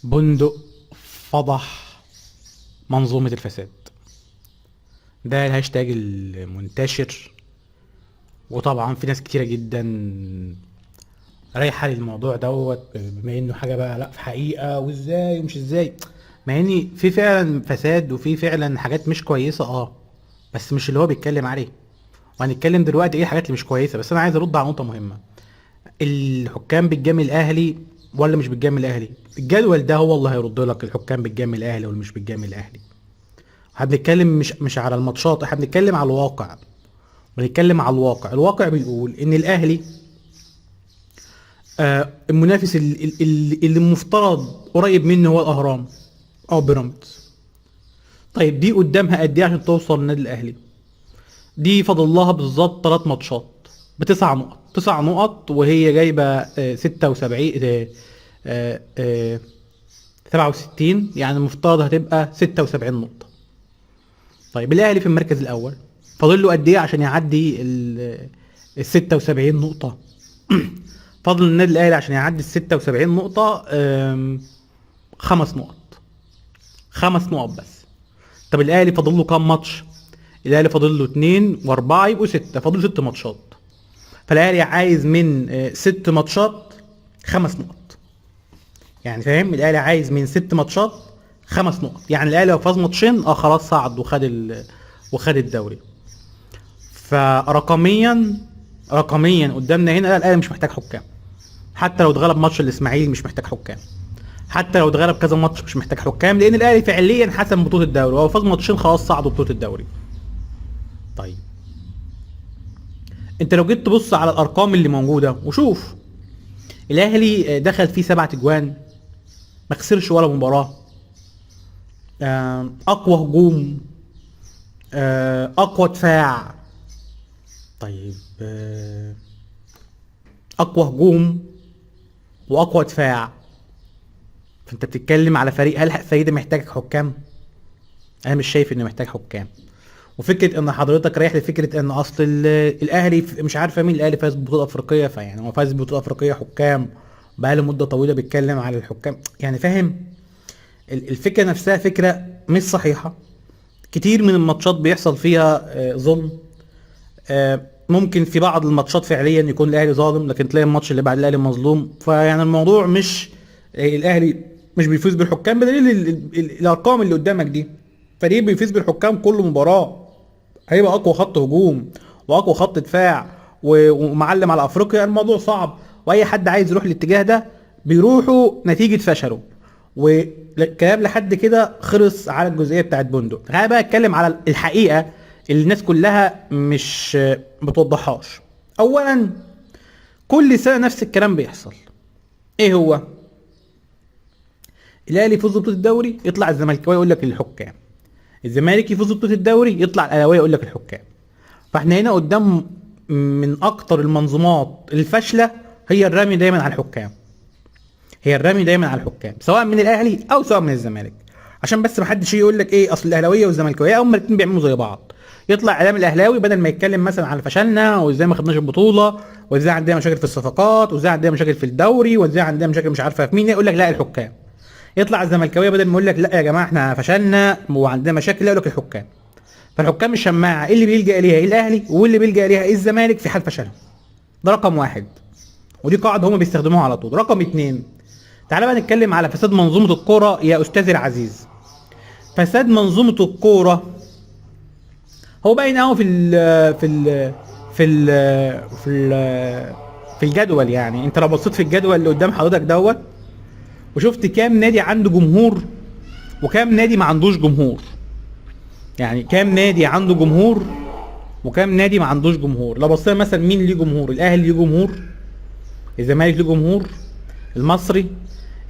بندق فضح منظومة الفساد. ده الهاشتاج المنتشر، وطبعا في ناس كتيرة جدا رايحة للموضوع دوت بما انه حاجة بقى لا في حقيقة وازاي ومش ازاي، مع ان في فعلا فساد وفي فعلا حاجات مش كويسة، بس مش اللي هو بيتكلم عليه. وهنتكلم دلوقتي ايه الحاجات اللي مش كويسة، بس انا عايز ارد على نقطة مهمة. الحكام بتجامل الاهلي ولا مش بتجامل الاهلي؟ الجدول ده هو اللي هيرد لك الحكام بتجامل الاهلي ولا مش بتجامل الاهلي. احنا بنتكلم مش على الماتشات، احنا بنتكلم على الواقع. بنتكلم على الواقع. الواقع بيقول ان الاهلي المنافس اللي المفترض قريب منه هو الاهرام او بيراميدز. طيب دي قدامها قد ايه عشان توصل للنادي الاهلي؟ دي فاضل لها بالظبط 3 ماتشات ب9 نقط، 9 نقط وهي جايبه 76، 67، يعني المفترض هتبقى 76 نقطة. طيب الاهلي في المركز الاول فاضل له قد ايه عشان يعدي ال 76 نقطة؟ فاضل النادي الاهلي عشان يعدي ال 76 نقطة، 5 نقط، 5 نقط بس. طب الاهلي فاضل له كام ماتش؟ الاهلي فاضل له 2 و4 يبقوا 6، فاضل له 6 ماتشات. فالاهلي عايز من 6 ماتشات 5 نقط، يعني فاهم؟ الاهلي عايز من 6 ماتشات 5 نقط، يعني الاهلي لو فاز ماتشين خلاص صعد وخد الدوري. فرقميا، رقميا قدامنا هنا الاهلي مش محتاج حكام، حتى لو اتغلب ماتش الاسماعيلي مش محتاج حكام، حتى لو اتغلب كذا ماتش مش محتاج حكام، لان الاهلي فعليا حسم بطوله الدوري، هو فاز ماتشين خلاص صعدوا بطوله الدوري. طيب انت لو جيت تبص على الارقام اللي موجودة وشوف الاهلي دخل فيه 7 اجوان، ما خسرش ولا مباراة، اقوى هجوم، اقوى دفاع. طيب اقوى هجوم واقوى دفاع، فانت بتتكلم على فريق، هل الفريق ده محتاج حكام؟ انا مش شايف انه محتاج حكام. وفكره ان حضرتك رايح لفكرة ان اصل الاهلي مش عارفه مين، الاهلي فاز ببطولة افريقية، فيعني هو فاز ببطولة افريقية حكام بقاله مده طويلة بيتكلم على الحكام، يعني فاهم الفكرة نفسها فكرة مش صحيحه. كتير من الماتشات بيحصل فيها ظلم، ممكن في بعض الماتشات فعليا يكون الاهلي ظالم، لكن تلاقي الماتش اللي بعد الاهلي مظلوم. فيعني الموضوع مش الاهلي مش بيفوز بالحكام بدليل الارقام اللي قدامك دي. فريق بيفوز بالحكام كل مباراة هيبقى اقوى خط هجوم واقوى خط دفاع ومعلم على افريقيا. الموضوع صعب، واي حد عايز يروح الاتجاه ده بيروحوا نتيجة فشله. والكلام لحد كده خلص على الجزئية بتاعت بندق. تعالى بقى اتكلم على الحقيقة اللي الناس كلها مش بتوضحهاش. اولا كل سنة نفس الكلام بيحصل. ايه هو؟ الاهلي يفوز ببطولة الدوري يطلع الزملكاوي يقول لك الحكام، الزمالك يفوز ببطولة الدوري يطلع الاهلاوية يقول لك الحكام. فاحنا هنا قدام من اكتر المنظومات الفاشلة هي الرمي دايما على الحكام، هي الرمي دايما على الحكام سواء من الاهلي او سواء من الزمالك، عشان بس ما حدش يقول لك ايه اصل الاهلاوية والزملكاويه هم الاثنين بيعملوا زي بعض. يطلع اعلام الاهلاوي بدل ما يتكلم مثلا على فشلنا وازاي ما خدناش البطولة وازاي عندنا مشاكل في الصفقات وازاي عندنا مشاكل في الدوري وازاي عندنا مشاكل مش عارفه في مين، يقول لك لا الحكام. يطلع الزملكاويه بدل ما يقول لك لا يا جماعة احنا فشلنا وعندنا مشاكل، يقول لك الحكام. فالحكام الشماعه اللي بيلجأ ليها الاهلي واللي بيلجأ ليها الزمالك في حال فشلهم. ده رقم 1، ودي قاعدة هم بيستخدموها على طول. رقم 2، تعالى بقى نتكلم على فساد منظومة الكورة يا استاذي العزيز. فساد منظومة الكورة هو باين قوي في الجدول. يعني انت لو بصيت في الجدول اللي قدام حضرتك دوت وشفت كام نادي عنده جمهور وكام نادي ما عندوش جمهور، يعني كام نادي عنده جمهور وكام نادي ما عندوش جمهور. لو بصينا مثلا مين ليه جمهور، الاهلي ليه جمهور، الزمالك ليه جمهور، المصري،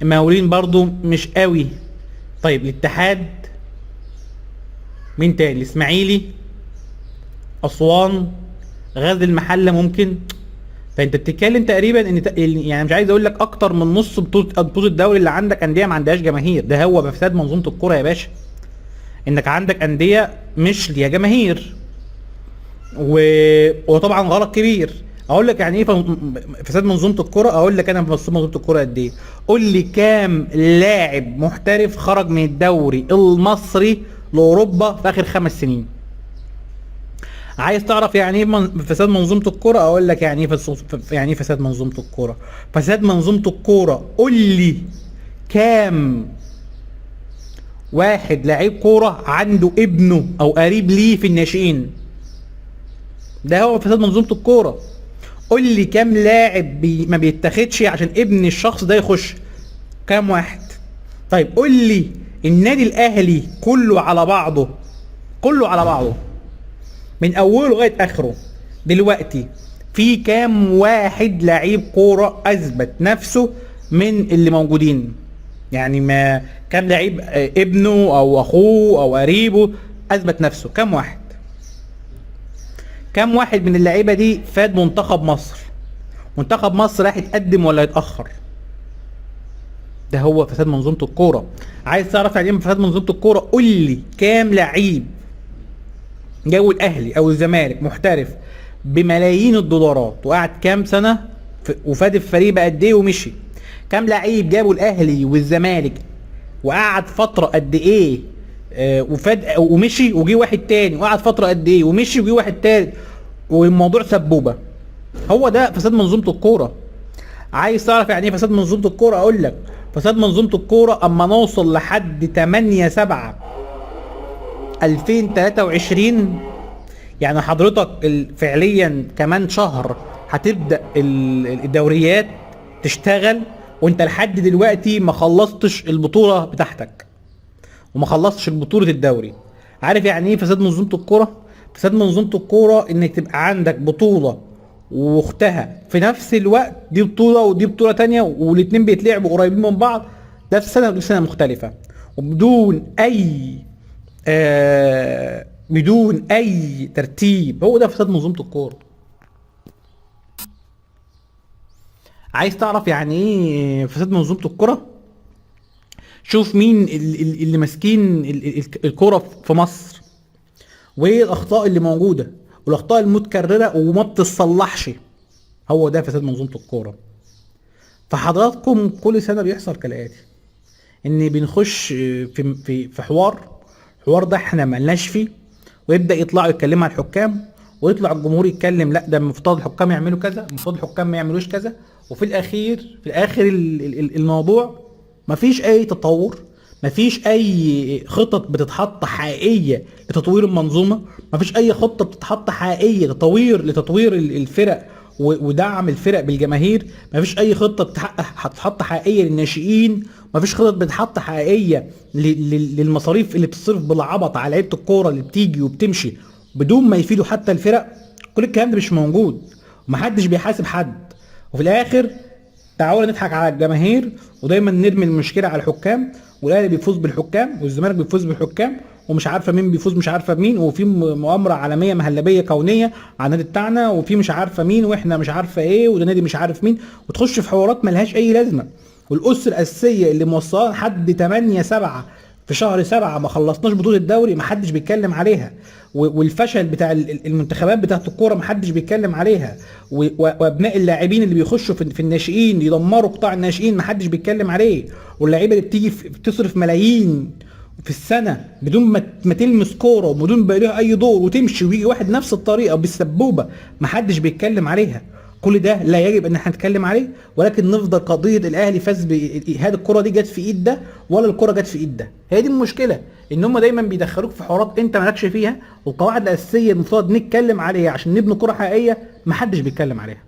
المقاولين برضو مش قوي، طيب الاتحاد، مين تاني، الاسماعيلي، اسوان، غزل المحلة ممكن. فانت بتتكلم تقريبا ان يعني مش عايز اقول لك اكتر من نص بطوله الدوري اللي عندك اندية ما عندهاش جماهير. ده هو بفساد منظومة الكورة يا باشا، انك عندك اندية مش ليها جماهير، وطبعا غلط كبير. اقول لك يعني ايه فساد منظومة الكره؟ اقول لك انا فساد منظومة الكره قد ايه. قول لي كام لاعب محترف خرج من الدوري المصري لاوروبا في اخر 5 سنين؟ عايز تعرف يعني ايه فساد منظومة الكره؟ اقول لك يعني ايه يعني ايه فساد منظومة الكره. فساد منظومة الكره، قول لي كام واحد لعيب كورة عنده ابنه او قريب ليه في الناشئين؟ ده هو فساد منظومة الكورة. قول لي كام لاعب ما بيتاخدش عشان ابن الشخص ده يخش؟ كام واحد؟ طيب قول لي النادي الاهلي كله على بعضه، كله على بعضه من اوله لغاية اخره دلوقتي في كام واحد لعيب كورة اثبت نفسه من اللي موجودين؟ يعني ما كام لعيب ابنه او اخوه او قريبه اثبت نفسه؟ كام واحد؟ كام واحد من اللعيبة دي فاد منتخب مصر؟ منتخب مصر راح يتقدم ولا يتاخر؟ ده هو فساد منظومة الكورة. عايز تعرف يعني ايه فساد منظومة الكورة؟ قول لي كام لعيب جو الاهلي او الزمالك محترف بملايين الدولارات وقعد كام سنة وفاد الفريق بقد ايه ومشي؟ كام لعيب جابوا الاهلي والزمالك وقعد فترة قد ايه وفاد ومشي، وجي واحد تاني وقعد فترة قد ايه ومشي، وجي واحد تالت، والموضوع سبوبه. هو ده فساد منظومة الكورة. عايز تعرف يعني ايه فساد منظومة الكورة؟ اقول لك فساد منظومة الكورة اما نوصل لحد 8/7/2023، يعني حضرتك فعليا كمان شهر هتبدا الدوريات تشتغل، وانت لحد دلوقتي ما خلصتش البطولة بتاعتك وما خلصتش بطوله الدوري. عارف يعني ايه فساد منظومة الكورة؟ فساد منظومة الكورة انك تبقى عندك بطوله واختها في نفس الوقت، دي بطوله ودي بطوله تانية والاتنين بيتلعبوا قريبين من بعض، ده في سنة ودي في سنة مختلفة، وبدون اي بدون اي ترتيب. هو ده فساد منظومة الكورة. عايز تعرف يعني ايه فساد منظومة الكورة؟ شوف مين اللي ماسكين الكورة في مصر، وايه الاخطاء اللي موجودة والاخطاء المتكررة وما بتتصلحش. هو ده فساد منظومة الكورة. فحضراتكم كل سنة بيحصل كالاتي، ان بنخش في في في حوار ده احنا مالناش فيه، ويبدا يطلعوا يتكلموا على الحكام، ويطلع الجمهور يتكلم لا ده المفترض الحكام يعملوا كذا، المفترض الحكام ما يعملوش كذا، وفي الاخير في الاخر الموضوع مفيش اي تطور، مفيش اي خطط بتتحط حقيقية لتطوير المنظومة، مفيش اي خطه بتتحط حقيقية لتطوير الفرق ودعم الفرق بالجماهير، مفيش اي خطه هتتحط حقيقية للناشئين، مفيش خطط بتتحط حقيقية للمصاريف اللي بتصرف بالعبط على لعيبة الكورة اللي بتيجي وبتمشي بدون ما يفيدوا حتى الفرق. كل الكلام ده مش موجود ومحدش بيحاسب حد، وفي الاخر تعالوا نضحك على الجماهير ودايما نرمي المشكلة على الحكام، والاهلي بيفوز بالحكام والزمالك بيفوز بالحكام ومش عارفه مين بيفوز مش عارفه مين، وفي مؤامرة عالمية مهلبية كونية على النادي بتاعنا، وفي مش عارفه مين، واحنا مش عارفه ايه، وده نادي مش عارف مين، وتخش في حوارات ملهاش اي لازمه. والاسس الاساسية اللي موصلها لحد 8/7 في شهر 7 ما خلصناش بطوله الدوري ما حدش بيتكلم عليها، والفشل بتاع المنتخبات بتاعت الكورة ما حدش بيتكلم عليها، وابناء اللاعبين اللي بيخشوا في الناشئين يدمروا قطاع الناشئين ما حدش بيتكلم عليه، واللعيبة اللي بتيجي بتصرف ملايين في السنة بدون ما تلمس كورة وبدون ما لها اي دور وتمشي، ويجي واحد نفس الطريقة بالسبوبه ما حدش بيتكلم عليها. كل ده لا يجب ان احنا نتكلم عليه، ولكن نفضل قضية الاهلي فاز هذه الكره دي جت في ايد ده ولا الكره جت في ايد ده. هي دي المشكلة، ان هم دايما بيدخلوك في حوارات انت مالكش فيها، والقواعد الاساسية المفترض نتكلم عليها عشان نبني كره حقيقية ما حدش بيتكلم عليها.